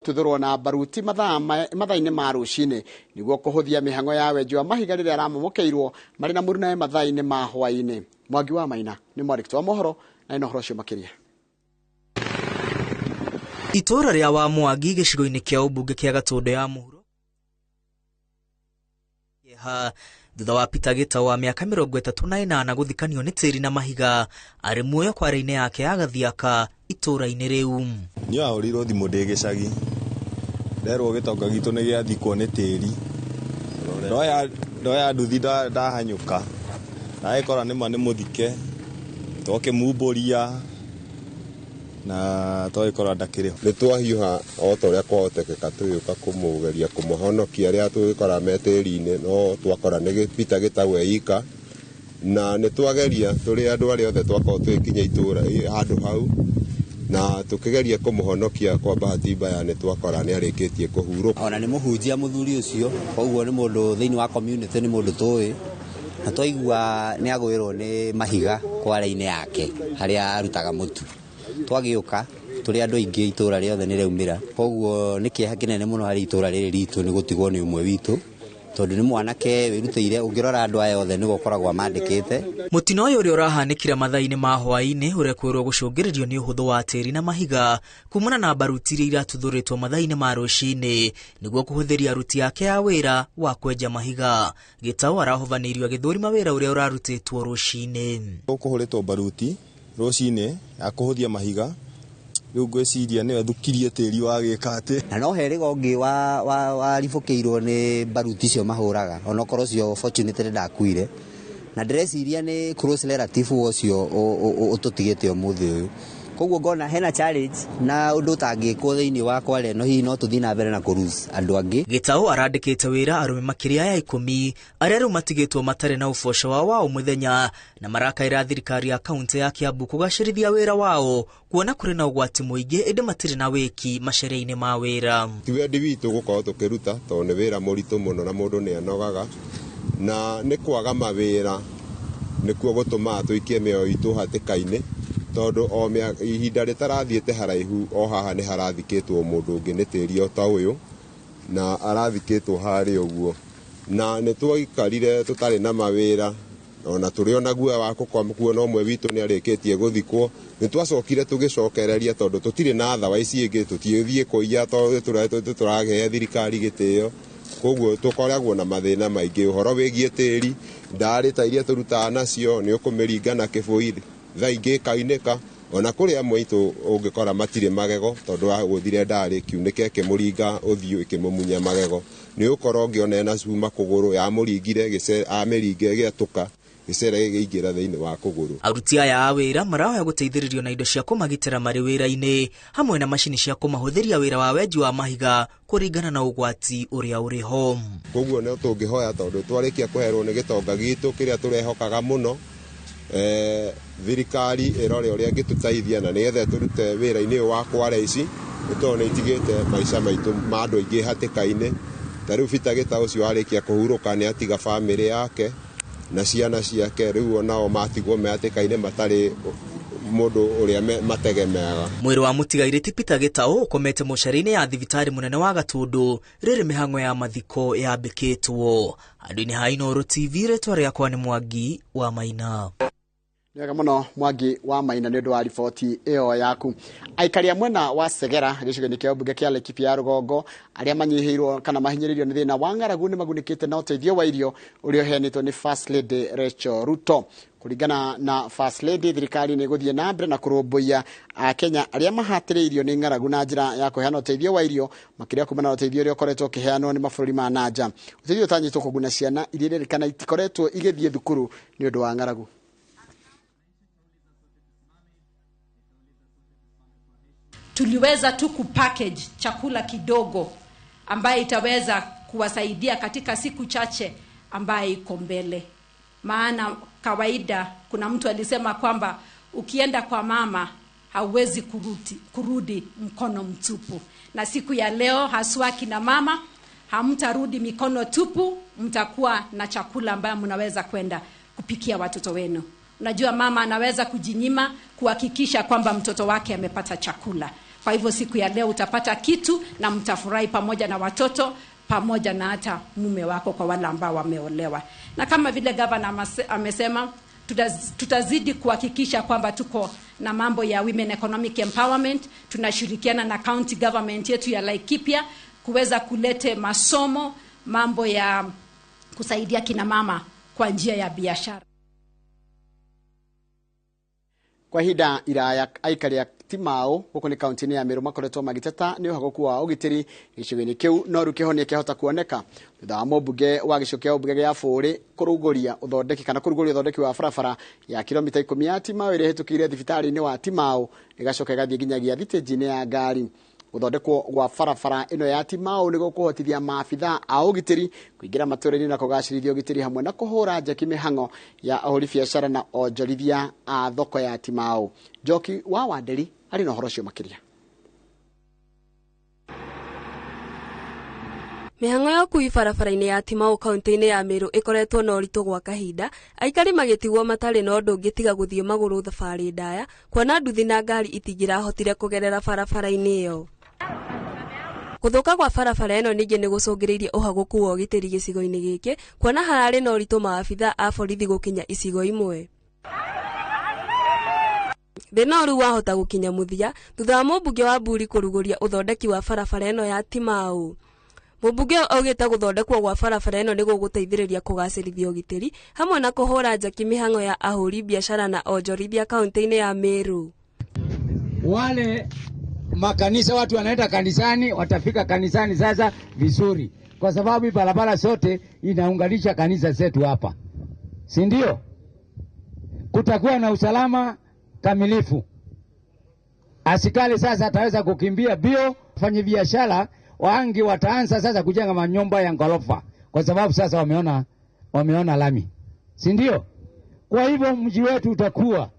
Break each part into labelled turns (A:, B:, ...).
A: Tuthurwo na baruti mathaa-inĩ ma rũcinĩ nĩguo kũhũthia mĩhang'o ya wenji wa mahiga rĩrĩa aramomokeirwo marĩ na mũrunawe mathaa-inĩ ma hwaĩ-inĩ. Mwangi wa Maina nĩ mwandĩki wa mohoro na ĩno ũhoro ũcio makĩria.
B: Itũũra rĩa wa Mwangi gĩcigo-inĩ kĩa ũmbunge kĩa Gatũndũ ya mũhuro thutha wa Peter Gitau wa mĩaka 38 gũthikanio nĩ tĩri na mahiga arĩ muoyo kware-inĩ yake ya Gathiaka itũũra-inĩ rĩu.
C: Niĩ ahũrĩirwo thimũ ndĩ gĩcagi nderwo gĩtonga gitũ nĩ gĩathikwo nĩ tĩri, ndoya nduthi ndahanyũka ndagĩkora nĩma nĩ mũthike twakĩmumbũria na twagĩkora ndakĩrĩ.
D: Nĩ twahiũha o ta ũrĩa kwahotekeka tũgĩũka kũmũgeria kũmũhonokia rĩrĩa tũgĩkora me tĩri-inĩ, no twakora nĩ Peter Gitau eika, na nĩ twageria tũrĩ andũ arĩa othe twakorwo tũgĩkinya itũũra handũ hau na tũkĩgeria kũmũhonokia, kwa bahati mbaya nĩ twakora nĩ arĩkĩtie kũhurũka.
E: Ona nĩ mũhunjia mũthuri ũcio, koguo nĩ mũndũ thĩinĩ wa community, nĩ mũndũ tũĩ na twaigua nĩ agwĩrwo nĩ mahiga kware-inĩ yake harĩa arutaga mũtu. Twagĩũka tũrĩ andũ aingĩ itũũra rĩothe nĩ rĩaumĩra, koguo nĩ kĩeha kĩnene mũno harĩ itũũra rĩrĩ ritũ nĩ gũtigwo nĩ ũmwe witũ, tondũ nĩ mwanake wĩrutĩire. Ũngĩrora andũ aya othe nĩwe ũkoragwo amandĩkĩte.
B: Mũtino ũyũ ũrĩa ũrahanĩkire mathaa-inĩ ma hwaĩ-inĩ ũrekwĩrwo gũcũngĩrĩrio nĩ ũhũthũ wa tĩri na mahiga kumana na baruti iria iratuthũrĩtwo mathaa-inĩ ma rũcinĩ nĩguo kũhũthĩria aruti ake a wĩra wa kwenja mahiga. Gitau arahobanĩirio agĩthũrima wĩra ũrĩa ũrarutĩtwo rũcinĩ.
C: Gũkũhũrĩtwo baruti rũcinĩ ya kũhũthia mahiga, rĩu ngwĩciria nĩwe thukirie tĩri wa gĩka atĩ.
E: Na no herĩga ũngĩ waribũkĩirwo nĩ baruti icio mahũraga, onokorwo ũcio fortunately ndakuire, na ndĩreciria nĩ close relative ũcio ũtũtigĩte ũmũthĩ ũyũ. Koguo ngona hena challenge na ũndũ ũtangĩkwo thĩinĩ wa kware ĩno, hihi no tũthiĩ na mbere na kũruse andũ angĩ.
B: Gitau arandĩkĩte wĩra arũme makĩria ya 10 arĩa rĩu matigĩtwo matarĩ na ũboco wao wa o mũthenya na marakaĩra thirikari ya kaunti ya Kiambu kũgacĩrithia wĩra wao kuona kũrĩ na ũgwati mũingĩ ĩndĩ matirĩ na wĩki macereine ma wĩra.
D: Ti wendi witũ gũkorwo tũkĩruta tondũ nĩ wĩra mũritũ mũno na mũndũ nĩ anogaga, na nĩ kwaga mawĩra nĩkuo gũtũmaga tũikie mĩoyo itũ hatĩka-inĩ, tondũ o ihinda rĩtarathiĩte haraihu o haha nĩ harathikĩtwo mũndũ ũngĩ nĩ tĩri o ta ũyũ, na arathikĩtwo harĩa ũguo, na nĩ twaikarire tũtarĩ na mawĩra ona tũrĩ ona guoya wa kuona ũmwe witũ nĩ arĩkĩtie gũthikwo. Nĩ twacokire tũgĩcokereria tondũ tũtirĩ na thawa ici ingĩ, tũtithiĩ kũiya tondũ tũrahe thirikari gĩtĩo, koguo tũkoragwo na mathĩna maingĩ ũhoro wĩgiĩ tĩri. Ndarĩ ta iria tũrutaga nacio nĩ ũkũmĩringa na kĩbũi thaa ingĩ ĩkaunĩka, ona kũrĩ amwe aitũ ũngĩkora matirĩ magego tondũ wagũthire ndarĩ kiunĩke ĩkĩmũringa ũthiũ ĩkĩmũmunya magego, nĩ ũkorwo ũngĩona ena cuma kũgũrũ yamũringire amĩringa ĩgĩatũka gĩcere gĩkĩingĩra thĩinĩ wa kũgũrũ.
B: Aruti aya a wĩra marahoya gũteithĩrĩrio na indo cia kũmagitĩra marĩ wĩra-inĩ hamwe na macini cia kũmahũthĩria wĩra wa wenji wa mahiga kũringana na ũgwati ũrĩa ũrĩ ho.
D: Koguo no tũngĩhoya tondũ twarĩkia kũherwo nĩ gĩtonga gitũ kĩrĩa tũrehokaga mũno, thirikari ĩrore ũrĩa ĩngĩtũteithia na nĩgetha tũrute wĩra-inĩ ũyũ wa kware ici, nĩ tondũ nĩ itigĩte maica maitũ ma andũ aingĩ hatĩka-inĩ. Ta rĩu Peter Gitau ũcio arĩkia kũhurũka nĩ atiga bamĩrĩ yake na ciana ciake, rĩu onao matigwo me hatĩka-inĩ matarĩ mũndũ ũrĩa mategemeaga.
B: Mwĩrĩ wa mũtigairĩ ti Peter Gitau ũkomete mocarĩ-inĩ ya thibitarĩ mũnene wa Gatũndũ rĩrĩ mĩhang'o ya mathiko yambĩkĩtwo. Andũ-inĩ ha Inooro TV, rĩtwa rĩakwa nĩ Mwangi wa Maina.
A: Wega mũno Mwangi wa Maina nĩ ũndũ wa riboti ĩyo yaku. Aikari a mwena wa Segera gĩcigo-inĩ kĩa mbunge kĩa Laikipia ya rũgongo arĩa manyihĩirwo kana mahinyĩrĩirio nĩ thĩna wa ng'aragu nĩ magunĩkĩte na ũteithio wa irio ũrĩa ũheanĩtwo nĩ First Lady Rachel Ruto. Kũringana na First Lady, thirikari nĩ ĩgũthiĩ na mbere na kũrũmbũiya Akenya arĩa mahatĩrĩirio nĩ ng'aragu na njĩra ya kũheana ũteithio wa irio makĩria kumana na ũteithio ũrĩa ũkoretwo ũkĩheanwo nĩ mabũrũri ma nanja. Ũteithio ũtanyĩtwo kũguna ciana iria irerĩkana itikoretwo igĩthiĩ thukuru nĩ ũndũ wa ng'aragu.
F: Tuliweza tu kupackage chakula kidogo ambaye itaweza kuwasaidia katika siku chache ambaye iko mbele. Maana kawaida kuna mtu alisema kwamba ukienda kwa mama hauwezi kurudi mkono mtupu. Na siku ya leo haswa kina mama hamtarudi mikono tupu, mtakuwa na chakula ambayo mnaweza kwenda kupikia watoto wenu. Unajua mama anaweza kujinyima kuhakikisha kwamba mtoto wake amepata chakula. Kwa hivyo siku ya leo utapata kitu na mtafurahi pamoja na watoto pamoja na hata mume wako kwa wale ambao wameolewa. Na kama vile gavana amesema, tutazidi kuhakikisha kwamba tuko na mambo ya women economic empowerment. Tunashirikiana na county government yetu ya Laikipia kuweza kulete masomo, mambo ya kusaidia kina mama kwa njia ya biashara.
A: Kwa ihinda iraya aikari a Timau guku ni kaunti-inĩ ya Meru makoretwo magĩteta nĩ ũhagũku wa ũgitĩri gĩcigo-inĩ kĩu no rĩu kĩhonia kĩahota kuoneka thutha wa mũmbunge wa gĩcigo kĩa ũmbunge gĩa Bũũrĩ kũrugũria ũthondeki kana kũrugũria ũthondeki wa barabara ya kilomita 10 ya Timau ĩrĩa ĩhĩtũkĩire thibitarĩ-inĩ wa Timau ĩgacoka ĩgathiĩ nginyagia thitĩnji-inĩ ya ngari. Gũthondekwo gwa barabara ĩno ya Timau nĩ gũkũhotithia maabitha a ũgitĩri kũingĩra matũũra-inĩ na kũgacĩrithia ũgitĩri hamwe na kũhũra njeki mĩhang'o ya ahũri biacara na onjorithia a thoko ya Timau. Njoki wa Wanderi arĩ na ũhoro ũcio makĩria.
G: Mĩhang'o ya ũkui barabara-inĩ ya Timau kaunti-inĩ ya Meru ĩkoretwo na ũritũ gwa kahinda, aikari magĩtigwo matarĩ na ũndũ ũngĩ tiga gũthiĩ magũrũ thabarĩ ndaya, kuona nduthi na ngari itingĩrahotire kũgerera barabara-inĩ ĩyo. Gũthũka kwa barabara ĩno ningĩ nĩ gũcũngĩrĩirie ũhagũku wa ũgitĩri gĩcigo-inĩ gĩkĩ, kuona hararĩ na ũritũ maabitha a borithi gũkinya icigo imwe. Thĩna ũrĩu wahota gũkinya mũthia thutha wa mũmbunge wa Buri kũrugũria ũthondeki wa barabara ĩno ya Timau. Mũmbunge augĩte gũthondekwo gwa barabara ĩno nĩ gũgũteithĩrĩria kũgacĩrithia ũgitĩri hamwe na kũhũra njeki mĩhang'o ya ahũri biacara na onjorithia kaunti-inĩ ya Meru.
H: Wale makanisa, watu wanaenda kanisani, watafika kanisani sasa vizuri, kwa sababu barabara zote inaunganisha kanisa zetu hapa, si ndio? Kutakuwa na usalama kamilifu. Askari sasa ataweza kukimbia bio, wafanya biashara wangi wataanza sasa kujenga manyumba ya ghorofa, kwa sababu sasa wameona lami, si ndio? Kwa hivyo mji wetu utakuwa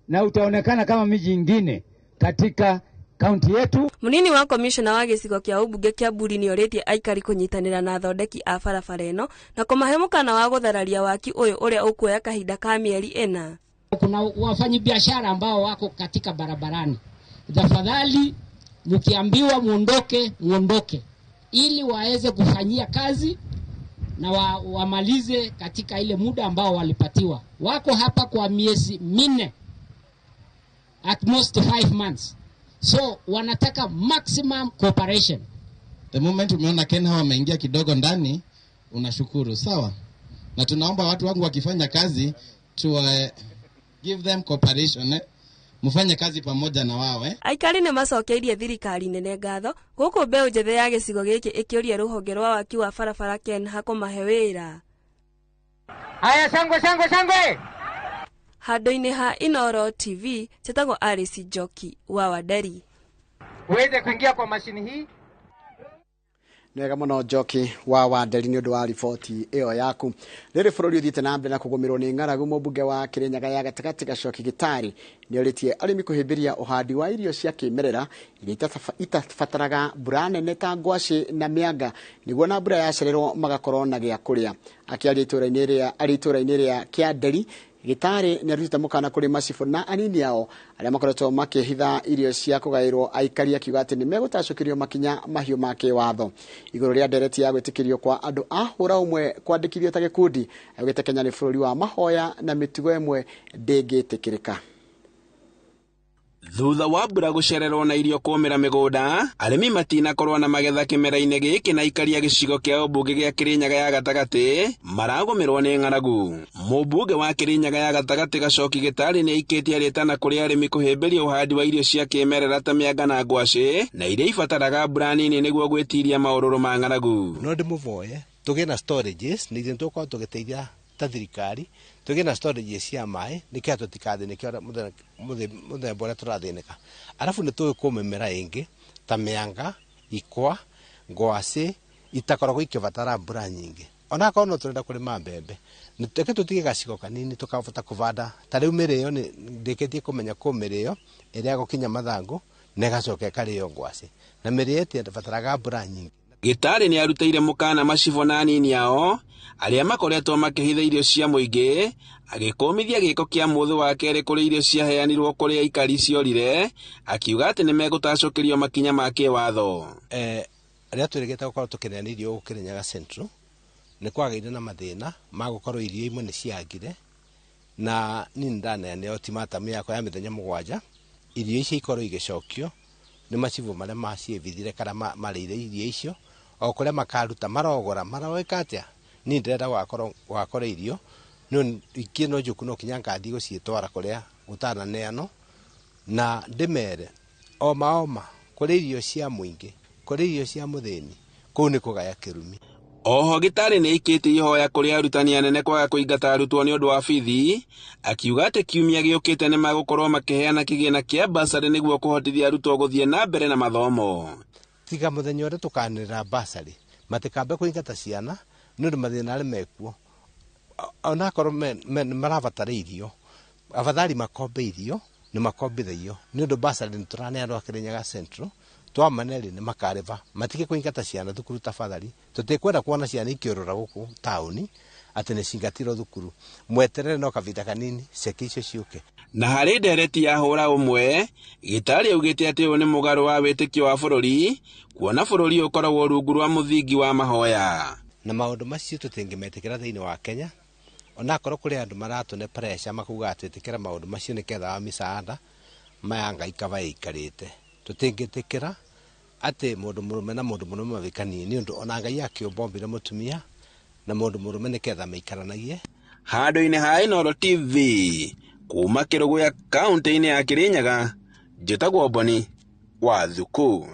H: na utaonekana kama miji ingine katika kaunti yetu.
G: Munini wa komishona wa gĩcigo kĩa ũmbunge kĩa Buri nĩorĩtie aikari kũnyitanĩra na athondeki a barabara ĩno na kũmahe mũkana wa gũthararia waki ũyũ ũrĩa ũkuoya kahinda ka mĩeri 4.
I: Kuna wafanyabiashara ambao wako katika barabarani, tafadhali mkiambiwa muondoke, muondoke ili waweze kufanyia kazi na wamalize katika ile muda ambao walipatiwa. Wako hapa kwa miezi 4, at most 5 months. So wanataka maximum cooperation.
J: The moment umeona Ken hawa wameingia kidogo ndani, unashukuru, sawa? Na tunaomba watu wangu wakifanya kazi to give them cooperation, Mfanye kazi pamoja na wao,
G: Aikari nĩ macokeirie thirikari nene ngatho gũkũ mbeũ njĩthĩ ya gĩcigo gĩkĩ ĩkĩũria rũhonge rwa waki wa barabara KENHA kũmahe wĩra.
H: Haya, shangwe shangwe shangwe.
G: Handũ-inĩ ha Inooro TV, njĩtagwo Alice Njoki wa Wanderi.
H: Uweze kuingia kwa mashini hii.
A: Nĩwega mũno Njoki wa Wanderi nĩ ũndũ wa riboti ĩyo yaku. Rĩrĩ bũrũri ũthiĩte na mbere na kũgũmĩrwo nĩ ng'aragu, mũmbunge wa Kĩrĩnyaga ya gatagatĩ Gacoki Gĩtarĩ nĩorĩtie arĩmi kũhĩmbĩria ũhandi wa irio cia kĩmerera iria itabataraga mbura nene ta ngwacĩ na mĩanga nĩguo na mbura yacererwo magakorwo na gĩa kũrĩa. Akĩaria itũũra-inĩ rĩa Kĩanderi, Gĩtarĩ nĩarutĩte mũkana kũrĩ macibũ na anini ao arĩa makoretwo makĩhitha irio cia kũgaĩrwo aikari, akiuga atĩ nĩ megũtacũkĩrio makinya mahiũ ma kĩwatho. Igũrũ rĩa ndereti ya gwĩtĩkĩrio kwa andũ a hũra ũmwe kwandĩkithio ta gĩkundi, augĩte Kenya nĩ bũrũri wa mahoya na mĩtugo ĩmwe ndĩngĩtĩkĩrĩka.
K: Thutha wa mbura gũcererwo na irio kũmĩra mĩgũnda, arĩmi matinakorwo na magetha kĩmera-inĩ gĩkĩ na aikari a gĩcigo kĩa ũmbunge gĩa Kĩrĩnyaga ya gatagatĩ maragũmĩrwo nĩ ng'aragu. Mũmbunge wa Kĩrĩnyaga ya gatagatĩ Gacoki Gĩtarĩ nĩ aikĩtie rĩtana kũrĩ arĩmi kũhĩmbĩria ũhandi wa irio cia kĩmerera ta mĩanga na ngwacĩ na iria ibataraga mbura nini nĩguo gwĩtiria maũrũrũ ma ng'aragu.
L: No ndĩmũvoye tũgĩe na storages nĩ tũkorwo tũgĩteithia ta thirikari tũgĩe na storages cia maĩ nĩkĩo tũtikathĩnĩke mũthemba ũrĩa tũrathĩnĩka. Arabu nĩ tũĩ kũ mĩmera ĩngĩ ta mĩanga, ikwa, ngwacĩ itakoragwo ikĩbatara mbura nyingĩ. Onakorwo no tũrenda kũrĩma mbembe, reke tũtige gacigo kanini tũkahota kũbanda. Ta rĩu mĩrĩo nĩ ndĩkĩtie kũmenya kũ mĩrĩo ĩrĩa gũkinya mathangũ na ĩgacoka ĩkarĩo ngwacĩ, na mĩrĩo ĩtibataraga mbura nyingĩ.
K: Gĩtarĩ nĩ arutĩire mũkana macibũ na anini ao arĩa makoretwo makĩhitha irio cia mũingĩ, agĩkũmithia gĩko kĩa mũthĩ wa kerĩ kũrĩ irio ciaheanirwo kũrĩ aikari ciorire, akiuga atĩ nĩmegũtacũkĩrio makinya ma kĩwatho.
L: Rĩrĩa twĩrĩgĩte gũkorwo tũkĩneana irio gũkũ Kĩrĩnyaga Central, nĩ kwagĩire na mathĩna ma gũkorwo irio imwe nĩ ciagire, na niĩ nĩ ndaneanire ultimatum yakwa ya mĩthenya 7, irio icio ikorwo igĩcokio nĩ macibũ marĩa maciĩvithire kana marĩire irio icio, o kũrĩa makaruta marogora maroĩka atĩa. Niĩ ndĩrenda gũgakorwo irio no ingĩ no njũku no kinya ngathiĩ gũciĩtwara kũrĩa gũtananeanwo, na ndĩmere oma oma kũrĩ irio cia mũingĩ, kũrĩ irio cia mũthĩni, kũu nĩ kũgaya kĩrumi.
K: Oho Gĩtarĩ nĩ aikĩtie ihoya kũrĩ arutani anene kwaga kũingata arutwo nĩ ũndũ wa bithi, akiuga atĩ kiumia gĩũkĩte nĩ magũkorwo makĩheana kĩgĩna kĩa basarĩ nĩguo kũhotithia arutwo gũthiĩ na mbere na mathomo.
L: Tiga mũthenya ũrĩa tũkanĩrĩra basarĩ, matikambe kũingata ciana nĩ ũndũ mathĩna arĩa mekuo, onakorwo marabatara irio, afadhali makombe irio nĩ makombithagio nĩ ũndũ basarĩ nĩ tũraneanwo Kĩrĩnyaga Central, twamane rĩ nĩ makarĩba, matige kũingata ciana thukuru tafadhali. Tũtikwenda kuona ciana ikĩũrũra gũkũ taũni atĩ nĩ cingatirwo thukuru, mweterere no kavinda kanini ceki icio ciũke.
K: Na harĩ ndereti ya hũra ũmwe, Gĩtarĩ augĩte atĩ ũyũ nĩ mũgarũ wa wĩtĩkio wa bũrũri, kuona bũrũri ũkoragwo rungu rwa mũthingi wa mahoya.
L: Na maũndũ macio tũtingĩmetĩkĩra thĩinĩ wa Kenya, onakorwo kũrĩ andũ maratũne pressure makuga atĩ ĩtĩkĩra maũndũ macio nĩketha wa misaada maya Ngai kaba ĩikarĩte. Tũtingĩtĩkĩra atĩ mũndũ mũrũme na mũndũ mũrũme mabĩkanie nĩ ũndũ ona Ngai akĩũmba mũtumia na mũndũ mũrũme nĩketha maikaranagie.
K: Handũ-inĩ ha Inooro TV kuma Kĩrũgũya kaũntĩ-inĩ ya Kĩrĩnyaga, njĩtagwo Boni wa Thuku.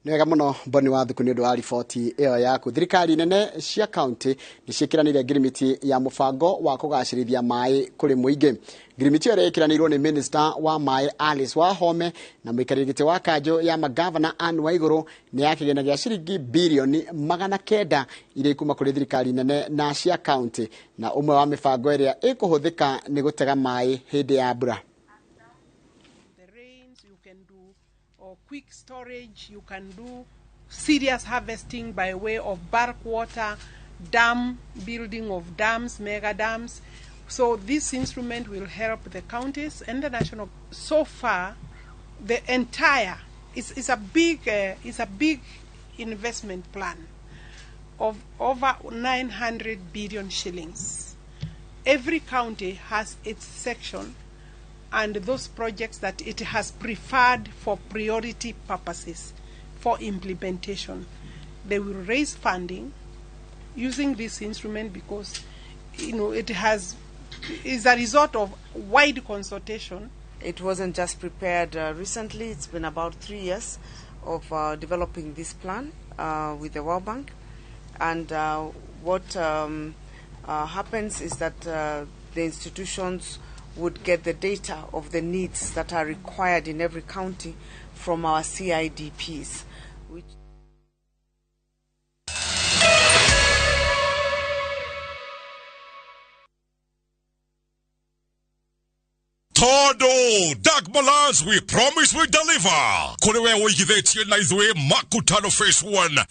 A: Nĩ wega mũno Boni wa Thuku nĩ ũndũ wa riboti ĩyo yaku. Thirikari nene cia kaũntĩ nĩ ciĩkĩranĩire ngirimiti ya mũbango wa kũgacĩrithia maĩ kũrĩ mũingĩ. Ngirimiti ĩyo ĩrĩa ĩkĩranĩirwo nĩ Minister wa maĩ Alice Wahome na mũikarĩri gĩtĩ wa kanjũ ya magavana Anne Waigũrũ nĩ ya kĩgĩna gĩa ciringi birioni 900 iria ikuma kũrĩ thirikari nene na cia kaũntĩ, na ũmwe wa mĩbango ĩrĩa ĩkũhũthĩka nĩ gũtega maĩ hĩndĩ ya mbura.
M: Quick storage, you can do serious harvesting by way of bulk water, dam, building of dams, mega dams. So this instrument will help the counties and the national. So far, the entire, it's a big investment plan of over 900 billion shillings. Every county has its section and those projects that it has preferred for priority purposes, for implementation. They will raise funding using this instrument because, you know, it is a result of wide consultation.
N: It wasn't just prepared recently. It's been about 3 years of developing this plan with the World Bank. And what happens is that the institutions would get the data of the needs that are required in every county from our CIDPs. Which
O: Todo Dark Balance, we promise we deliver. Kuri we wigithĩtie na ithuĩ Makutano Phase 1.